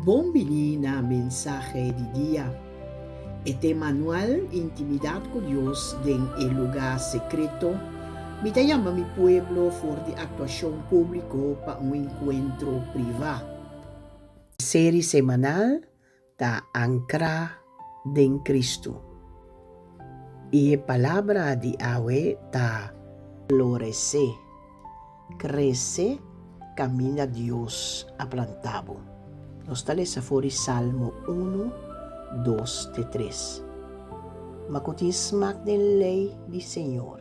Bon bini na Mensahe di Dia. E tema anual Intimidat ku Dios den e Lugá Sekreto, Mi ta yama mi pueblo for di aktuashon públiko pa un enkuentro privá. Seri semanal ta ankrá den Kristu. I e palabra di awe ta floresé, krese kaminda Dios a plantá bo. Nos ta lesa for di Salmo unu, dos te tres. Ma ku tin smak den lei di Señor,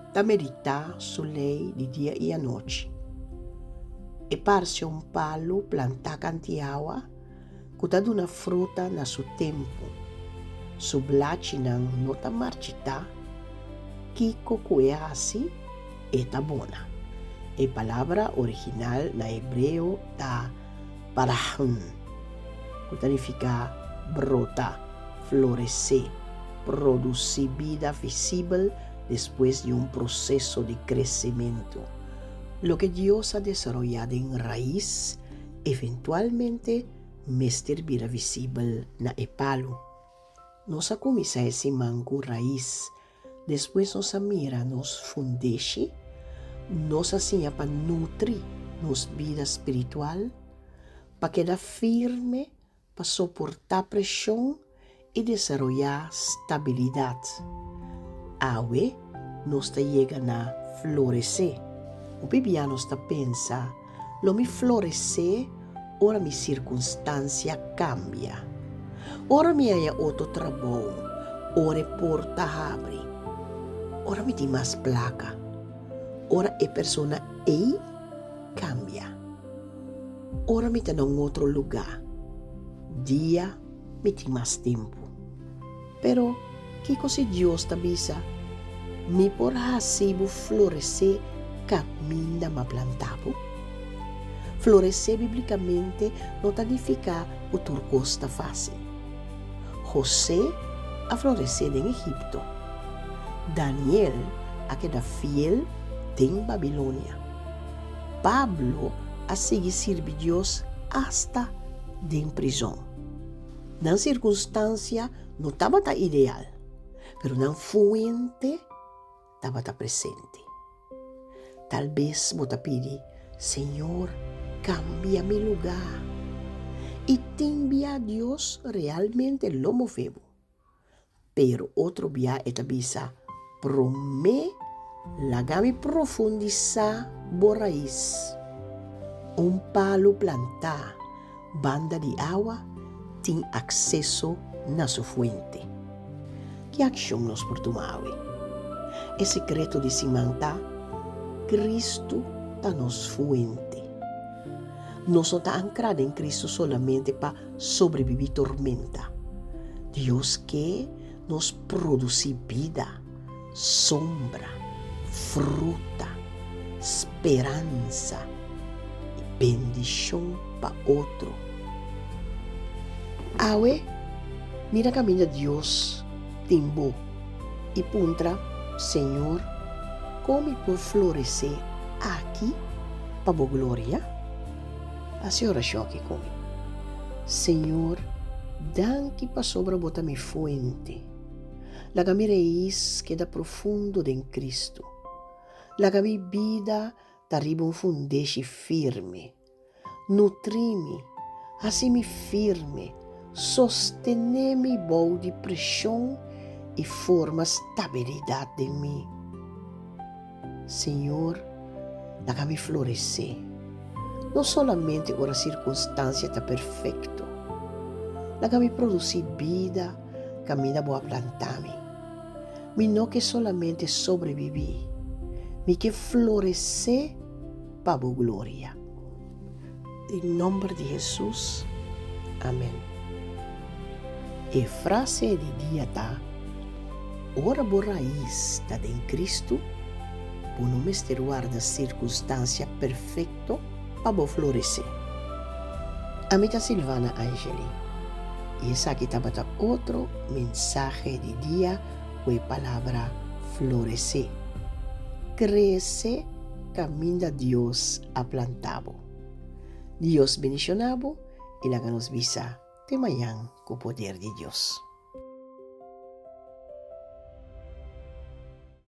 ta meditá su lei di dia i anochi. E parse un palu plantá kanti awa ku ta duna fruta na su tempu. Su blachinan no ta marchitá, kiko ku e hasi, e ta bona. E palabra original na hebreo ta parahn, ku ta nifiká brota, floresé, produsí bida visibel despues di un proseso di kresementu. Loke Dios a desaroyá den rais eventualmente mester bira visibel na e palu. Nos a kuminsá e siman ku rais, despues nos a mira nos fundeshi, nos a siña pa nutri nos bida spiritual, pa keda firme pa soportá preshon i desaroyá stabilidat. Awe nos ta yega na floresé. Hopi bia nos ta pensa, Lo mi floresé ora mi sirkunstansia kambia, ora mi haña otro trabou, ora e porta habri, ora mi tin mas plaka, ora e persona ei kambia. Ora mi ta na un otro lugá, dia mi tin mas tempu. Pero, kiko si Dios ta bisa, Mi por hasi bo floresé kaminda m'a plantá bo? Floresé bíblikamente no ta nifiká ku tur kos ta fásil. José a floresé den Egipto. Daniel a keda fiel den Babilonia. Pablo a sigui sirbi Dios asta den prizon. Nan sirkunstansia no tabata ideal, pero nan fuente tabata presente. Tal bes bo ta pidi, Señor, kambia mi lugá. I tin bia Dios realmente lo move bo. Pero otro bia e ta bisa, Promé laga mi profundisá bo rais. Un palu plantá banda di awa tin akseso na su fuente. Ki akshon nos por tuma awe? E sekreto di siman ta, Kristu ta nos fuente. Nos no ta ankrá den Kristu solamente pa sobrebibí tormenta. Dios ke nos produsí bida, sombra, fruta, speransa i bendishon pa otro. Awe, mira kaminda Dios tin bo i puntra, Señor, kon mi por floresé aki pa bo gloria? Hasi orashon aki ku mi. Señor, danki pasobra bo ta mi fuente. Laga mi reis keda profundo den Cristo. Laga mi bida ta riba un fundeshi firme. Nutri mi, hasi mi firme, sostené mi bou di preshon i forma stabilidat den mi. Señor, laga mi floresé, no solamente ora sirkunstansia ta perfekto. Laga mi produsí bida kaminda Bo a plantá mi. Mi no ke solamente sobrebibí, mi ke floresé pa Bo gloria. Den nomber di Hesus, amen. E frase di dia ta, Ora bo rais ta den Kristu, bo no mester warda sirkunstansia perfekto pa bo floresé. Ami ta Silvana Angeli, i esaki tabata otro mensahe di dia ku e palabra floresé. Krese kaminda Dios a planta bo. Dios bendiciona bo. I laga nos bisa te mañan ku poder di Dios.